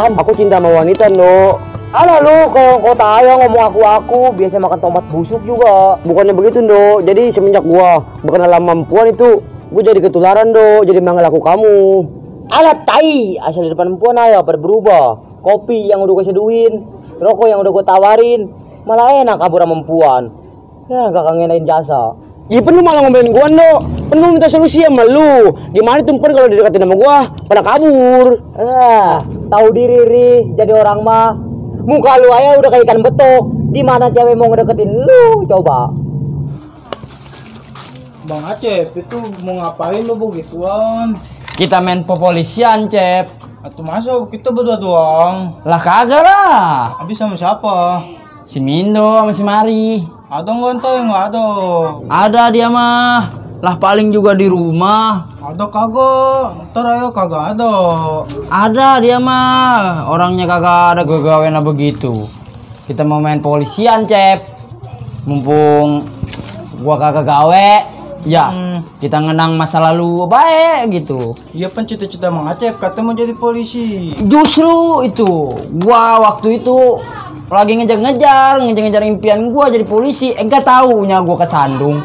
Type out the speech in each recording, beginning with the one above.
kan? Aku cinta sama wanita, no. Alah lu, kalau kau tahu ngomong aku biasa makan tomat busuk juga. Bukannya begitu, no. Jadi semenjak gua berkenalan perempuan itu, gua jadi ketularan, do. Jadi manggil aku kamu. Alah tai, asal di depan perempuan aja pada berubah. Kopi yang udah gue seduin, rokok yang udah gue tawarin, malah enak kabur sama perempuan. Ya gak kangenin jasa. Ya pen lu malah ngomelin gua, do. Pen lu minta solusi sama lu. Gimana tuh pen kalau dideketin sama gua pada kabur. Tahu diri Ri, jadi orang mah. Muka lu aja udah kayak ikan betok. Gimana cewek mau ngedeketin lu? Coba. Bang Acep, itu mau ngapain lu begituan? Kita main popolisian, Cep. Atau masuk kita berdua doang. Lah kagak lah. Habis sama siapa? Si Mindo sama si Mari. Ada nggak entah yang nggak ada? Ada dia mah. Lah paling juga di rumah. Ada kagak? Ntar ayo kagak ada. Ada dia mah. Orangnya kagak ada gagawennya begitu. Kita mau main polisian, Cep. Mumpung gua kagak gawe. Ya, kita ngenang masa lalu baik gitu. Iya pen cita-cita Mang Acep katanya mau jadi polisi. Justru itu, gua waktu itu lagi ngejar-ngejar impian gua jadi polisi. Enggak taunya gua kesandung.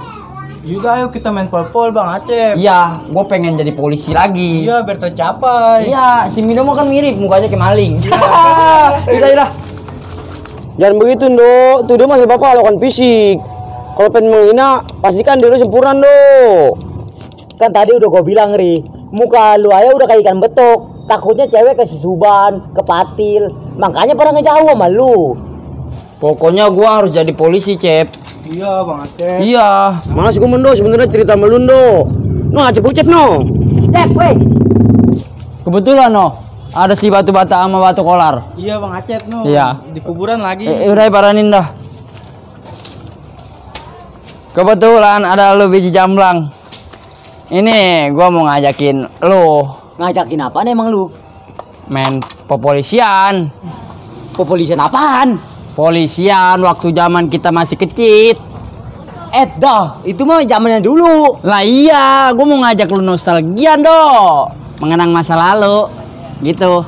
Yaudah ayo kita main pol-pol Bang Acep. Iya, gua pengen jadi polisi lagi. Iya biar tercapai. Iya, si Mindo mah kan mirip mukanya kayak maling. Udah. Jangan begitu, do. Tuh dia masih bapak lakukan fisik. Kalau pengen menghina, pastikan dulu sempurna, do. Kan tadi udah gue bilang, Ri, muka lu aja udah kayak ikan betok. Takutnya cewek ke Suban, ke Patil. Makanya pada ngejauh sama lu. Pokoknya gua harus jadi polisi, Cep. Iya Bang Acep. Iya. Mas gue mendo sebenarnya cerita sama lu, do. No, Acep ucep, no. Cep, weh. Kebetulan, no. Ada si batu bata sama batu kolar. Iya Bang Acep no. Iya. Di kuburan lagi. Udah paranin dah. Kebetulan ada lu biji jamblang. Ini gua mau ngajakin lu Ngajakin apaan emang lu? main popolisian. Kepolisian apaan? Polisian waktu zaman kita masih kecil. Dah, itu mah zamannya dulu. Lah iya, gua mau ngajak lu nostalgia do. Mengenang masa lalu. Gitu.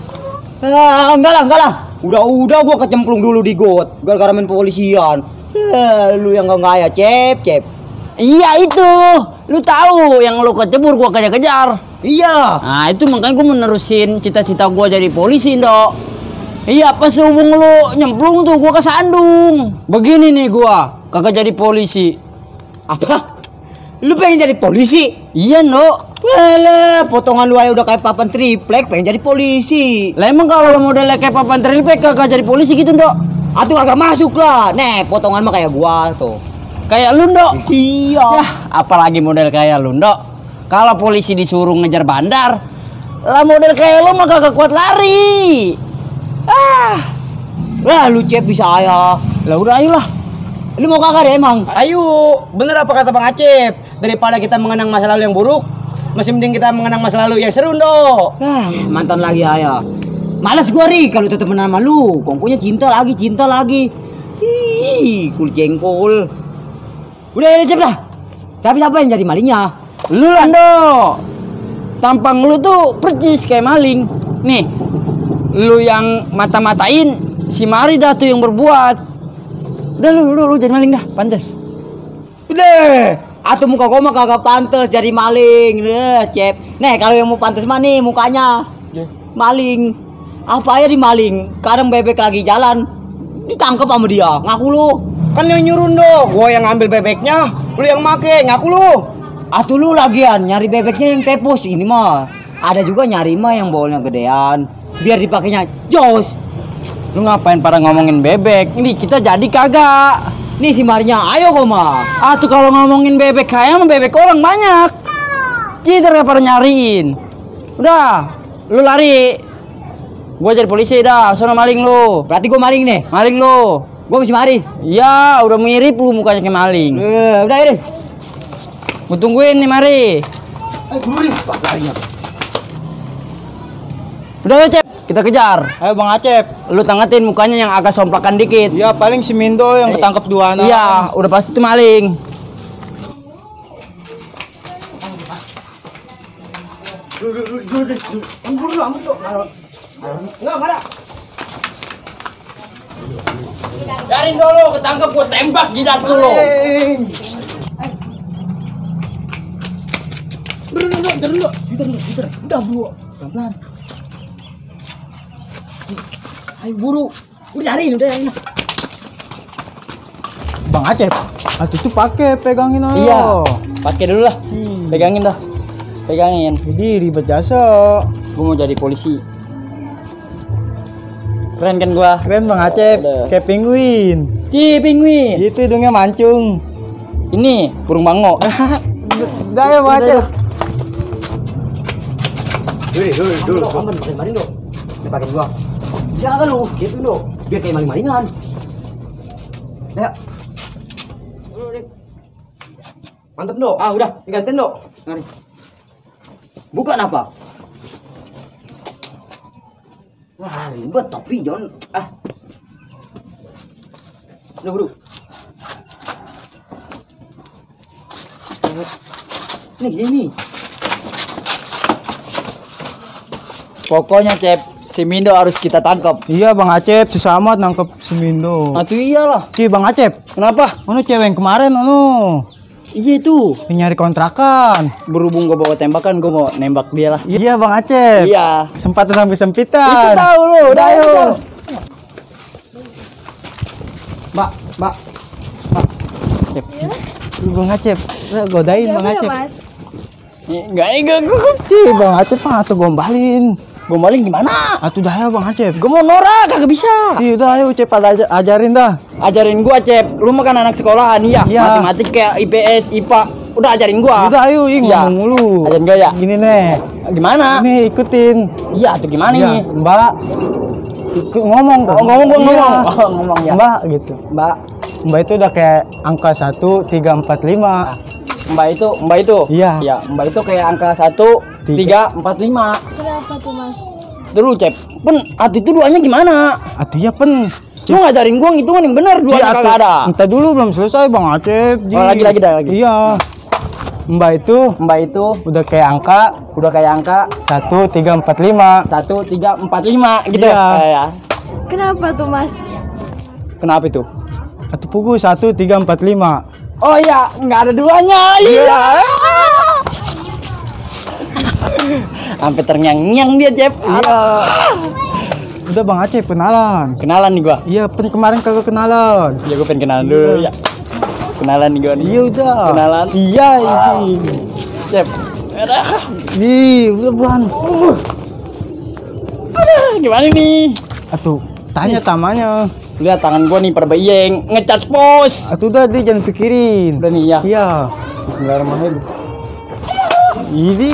Enggak lah. Udah gua kecemplung dulu di got gara-gara main polisian. Lu yang enggak ya, Cep. Iya itu. Lu tahu yang lu kecebur gua kejar-kejar. Iya. Nah, itu makanya gua menerusin cita-cita gua jadi polisi, do. Iya, pas hubung lu nyemplung tuh gua kesandung. Begini nih gua, kagak jadi polisi. Apa? Lu pengen jadi polisi? Iya, no. Wele, potongan lu aja udah kayak papan triplek, pengen jadi polisi. Lah emang kalau modelnya kayak papan triplek kagak jadi polisi gitu, Dok? Atuh agak masuk lah. Nih, potongan mah kayak gua tuh. Kayak lu, Dok. Iya. Yah, apalagi model kayak lu, Dok. Kalau polisi disuruh ngejar bandar, lah model kayak lu mah kagak kuat lari. Lah lu Cep bisa aja. Lah udah ayolah. Lu mau kagak deh emang? Ayo, bener apa kata Bang Acep? Daripada kita mengenang masa lalu yang buruk, masih mending kita mengenang masa lalu yang seru, do. Mantan lagi aja. Males gua Ri kalau tetep menang sama lu. Kongkonya cinta lagi. Ih, kul jengkol. Udah Cep lah. Tapi siapa yang jadi malingnya? Lu lah, Dok. Tampang lu tuh percis kayak maling. Nih, lu yang mata-matain, si Mari dah tuh yang berbuat. Udah lu jadi maling dah, pantes. Udah, atau muka gua mah kagak pantes jadi maling. Deh, Cep. Nih, kalau yang mau pantes mah nih mukanya. Maling. Apa aja di maling? Kadang bebek lagi jalan, ditangkap sama dia. Ngaku lu. Kan yang nyuruh, do. Gua yang ngambil bebeknya, lu yang make, ngaku lu. Atuh lu lagian nyari bebeknya yang tepos. Ini mah ada juga nyari mah yang bawalnya gedean, biar dipakainya jos. Lu ngapain pada ngomongin bebek? Ini kita jadi kagak. Nih si Marinya, ayo kok mah. Ah tuh kalau ngomongin bebek kayak mah bebek orang banyak. Kita gak pada nyariin. Udah, lu lari. Gua jadi polisi dah, sono maling lu. Berarti gua maling nih. Maling lu. Gua masih mari. Iya, udah mirip lu mukanya kayak maling. Udah ya deh. Gua tungguin nih, mari. Udah ya, Cep, kita kejar. Ayo Bang Acep. Lu tangatin mukanya yang agak somplakan dikit. Ya paling si Mindo yang ketangkep dua anak. Iya, udah pasti itu maling. Enggak ada. Biarin dulu, ketangkep gua tembak jidat lu. Dulu. Udah buru. Pelan-pelan. Ayo buru. Udah cariin. Bang Acep, atuh tuh pakai pegangin aja. Iya, pakai dulu lah. Pegangin dah. Pegangin. Jadi ribet jasa. Gua mau jadi polisi. Keren kan gua? Keren Bang Acep, Udah. kayak penguin. Penguin. Itu hidungnya mancung. Ini burung bango. Udah ya Bang Acep. Dulu, aman pakai maling dong. Dipakai gua. Jangan lu, gitu dong. Biar kayak maling-malingan. Ya. Mantep dong. Ah, udah, digantiin dong. Mari. Bukan apa? Wah, ribet topi, Jon. Ah. Udah, bro. Nih, gini. Pokoknya Cep, si Mindo harus kita tangkap. Iya Bang Acep, susah amat nangkep si Mindo. Atuh iyalah. Ci Bang Acep, Kenapa? anu cewek yang kemarin Iya itu. yang nyari kontrakan. Berhubung gua bawa tembakan, gua mau nembak dia lah. Iya Bang Acep. Iya. Kesempatan sampai Itu sempitan. tahu lu, udah ayo. Mbak. Acep. Bang Acep, udah godain Bang Acep. Enggak gua. Ci Bang Acep mah atuh gombalin. Gombalin gimana? Atuh dah ya Bang Acep. Gua mau norak, kagak bisa. Ci udah ayo Cep ajarin dah. Ajarin gua, Cep. Lu mah kan anak sekolahan ya. Iya. Matematik kayak IPS, IPA. Udah ajarin gua. Udah ayo Iya. ngomong mulu. Ajarin gua ya. Gini nih. Gimana? Nih ikutin. Iya, tuh gimana Iya, nih? Mbak. Ngomong Oh, ngomong gua ngomong. Iya. Oh, ngomong ya. Mbak gitu. Mbak, Mbak itu udah kayak angka 1, 3, 4, 5. Mbak itu. Iya. Iya, Mbak itu kayak angka 1, 3, 4, 5. Kenapa tuh mas? Dulu, Cep. Pen, hati itu duanya gimana? Atuh ya pen. Lu ngajarin gua ngitungan yang bener, duanya kagak ada. Entah dulu belum selesai Bang Acep. Ji. Oh, lagi. Iya. Mbak itu udah kayak angka kayak angka 1, 3, 4, 5. 1, 3, 4, 5 gitu. Iya. Ya. Kenapa tuh mas? Kenapa itu? Atuh pugu 1, 3, 4, 5. Oh iya, nggak ada duanya. Iya. Sampai terngiang-ngiang dia, Cep. Iya. Udah Bang Acep kenalan. Kenalan nih gua. Iya, pen kemarin kagak kenalan. Ya gua pengen kenalan dulu ya. Kenalan nih gua nih. Iya udah. Kenalan. Iya ini. Cep. Udah bulan. Gimana nih? Atuh, tanya tamanya. Lihat tangan gua nih pada bayeng, ngecat pos. Atuh udah dia jangan pikirin. Udah nih ya. Iya. Bismillahirrahmanirrahim. Ini.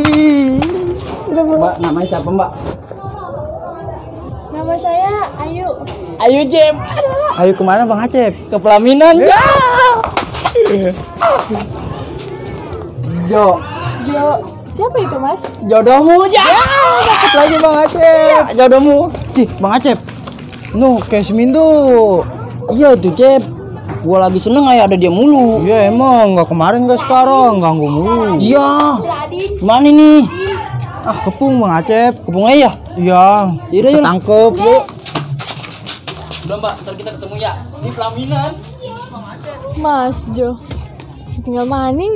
Mbak, namanya siapa, Mbak? Nama saya Ayu. Ayo, Cep. Ayo kemana Bang Acep? Ke pelaminan. Ya. Jo, Siapa itu mas? jodohmu ya. Dapet lagi Bang Acep. Jodohmu. Cih, Bang Acep. No, kayak Semindo. Iya tuh, Cep. Gua lagi seneng aja ada dia mulu. Iya emang, nggak kemarin nggak sekarang, ganggu mulu. Iya. Gimana nih? Ah, kepung Bang Acep. Kepungnya ya? Iya. Yaudah, yuk. Ketangkep, Bu. Udah, Mbak, ntar kita ketemu ya di pelaminan. Mas Jo. Ditinggal maning.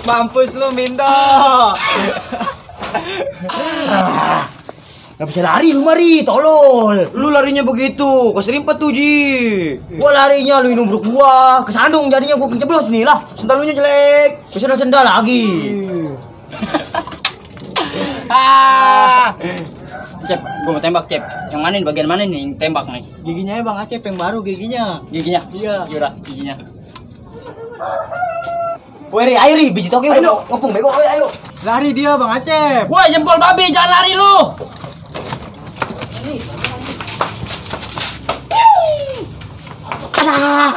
Mampus lu Mindo. Gak bisa lari lu mari, tolol. Lu larinya begitu, keserimpet tuh Ji. Gua larinya lu minum bruk gua, kesandung jadinya gua kejeblos nih lah. Sendalunya jelek, sendal lagi. Cep, gua mau tembak, Cep. Yang mana nih? Bagian mana nih yang tembak nih? Giginya ya Bang Acep yang baru giginya. Giginya? Iya. Yaudah, giginya. Woi, ayo ri, biji toke udah ngepung bego, ayo. Lari dia Bang Acep. Woi, jempol babi, jangan lari lu.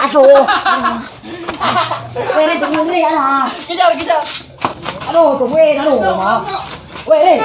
Aduh. Woi, tunggu nih, alah. Kejar. Aduh, tungguin, aduh, maaf. Woi,